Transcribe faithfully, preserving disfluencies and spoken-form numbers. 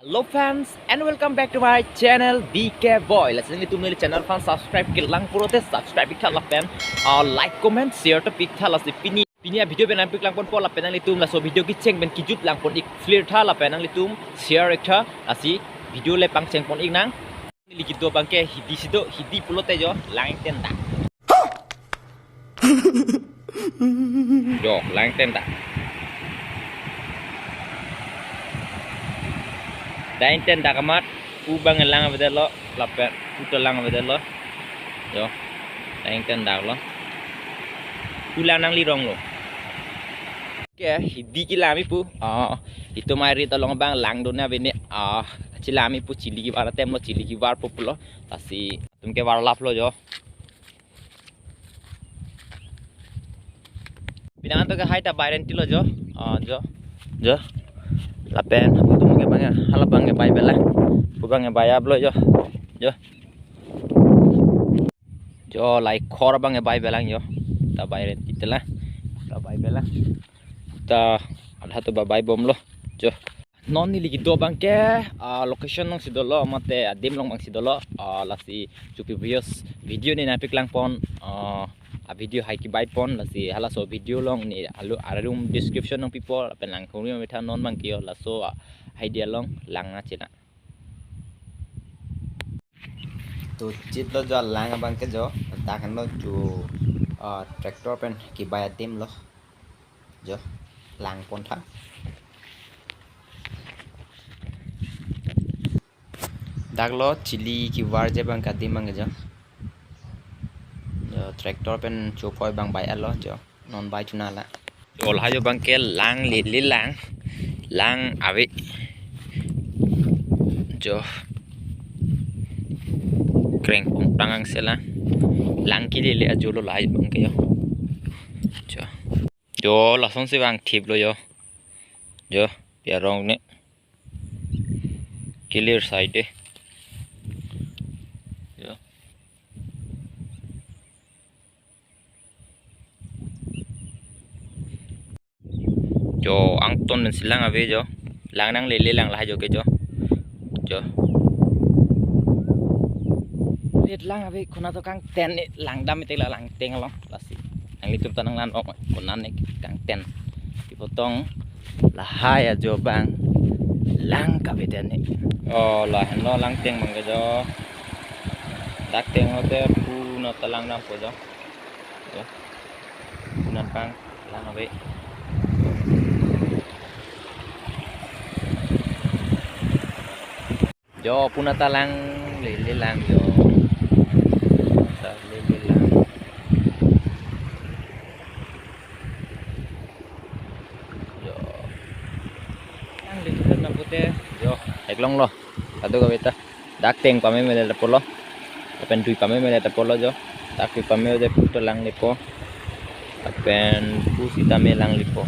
Hello friends and welcome back to my channel B K Boy. Lasi nanglitum neli channel aphan subscribe kelang pulote subscribe iktha lapen, ah, like, comment, share ta iktha. Lasi pini pini a-video pen nangpaklang ponpo lapen nanglitum laso video kecheng pen kejut lang pon ik clear tha lapen nanglitum share iktha. Lasi video le pangcheng pon iknang. Neli kedo abangke hidi si do, hidi pulote jo lang ingteng dak. Jo, lang ingteng dak. Dak ingteng dak amat, pu abang lang avedetlo, lapen pu ta lang avedetlo. Jo, lang ingteng daklo. Pu lang nanglironglo. Ke, hidi kelang ave pu. Ah, itum ari ta along abang lang do-an ave ne. Ah, chelang ave pu, chili kevar atemlo, chili kevarpo pulo. Lasi atum kevarlaplo jo. Pinangan to ke hai ta bai rentilo jo. Ah, jo. Jo. Lapen atum ke abang, hala abang ke bai bela. Pu abang ke bai aplo jo. Jo. Jo, lai khor abang ke bai belang jo. Ta bai rentitela. Ta bai belang. Ta adha to ba bai bomlo. Jo. Non neli kedo abangke, ah, location along si dolo, mate adim along abang si dolo, ah, lasi chopi viewers video ne nangpaklang pon, ah, a-video hai kebai pon, lasi halaso video along ne alu arum description nangpipo, lapen lang kuri metha non abangke jo, laso, ah, hai dia along lang na chena. To chitlo jo lang abangke jo, dak henlo jo, ah, tractor pen kebai adim lo. Jo, lang pon tha. Daklo chili kevarji abang adim abang jo. Jo, tractor pen chopoi abang bai alo jo. Non bai chuna la. Jo, lahai jo abangke lang lele lang. Lang ave. Jo. Kreng pong tang angse lang. Lang kelele ajo lo lahai abangke jo. Jo. Jo, lason si vangthiplo jo. Jo, pi arong ne. Clear side de. Jo. Jo, angton pen si lang ave jo. Lang nanglele lang lahai jo ke jo. Jo. Ret lang ave, kona to kangten ne, lang dam itik la lang ingteng along. Lasi nanglitum ta nanglang-ong, kona ne kangten. Kipotong lahai ajo abang lang kave den ne. Oh, lahenlo lang ingteng abangke jo. Dak ingteng lote pu non ta lang dampo jo. Jo. Pu non abang lang ave. Jo, pu non ta lang lele lang jo. Ta lele lang. Jo. Lang lele lang na pute. Jo, eklong lo. Kadokave ta. Dak ingteng pame mele ta pulo. Lapen dui pame mele ta pulo jo. Dak dui pame de pu ta lang lepo. Lapen pu sitame lang lepo.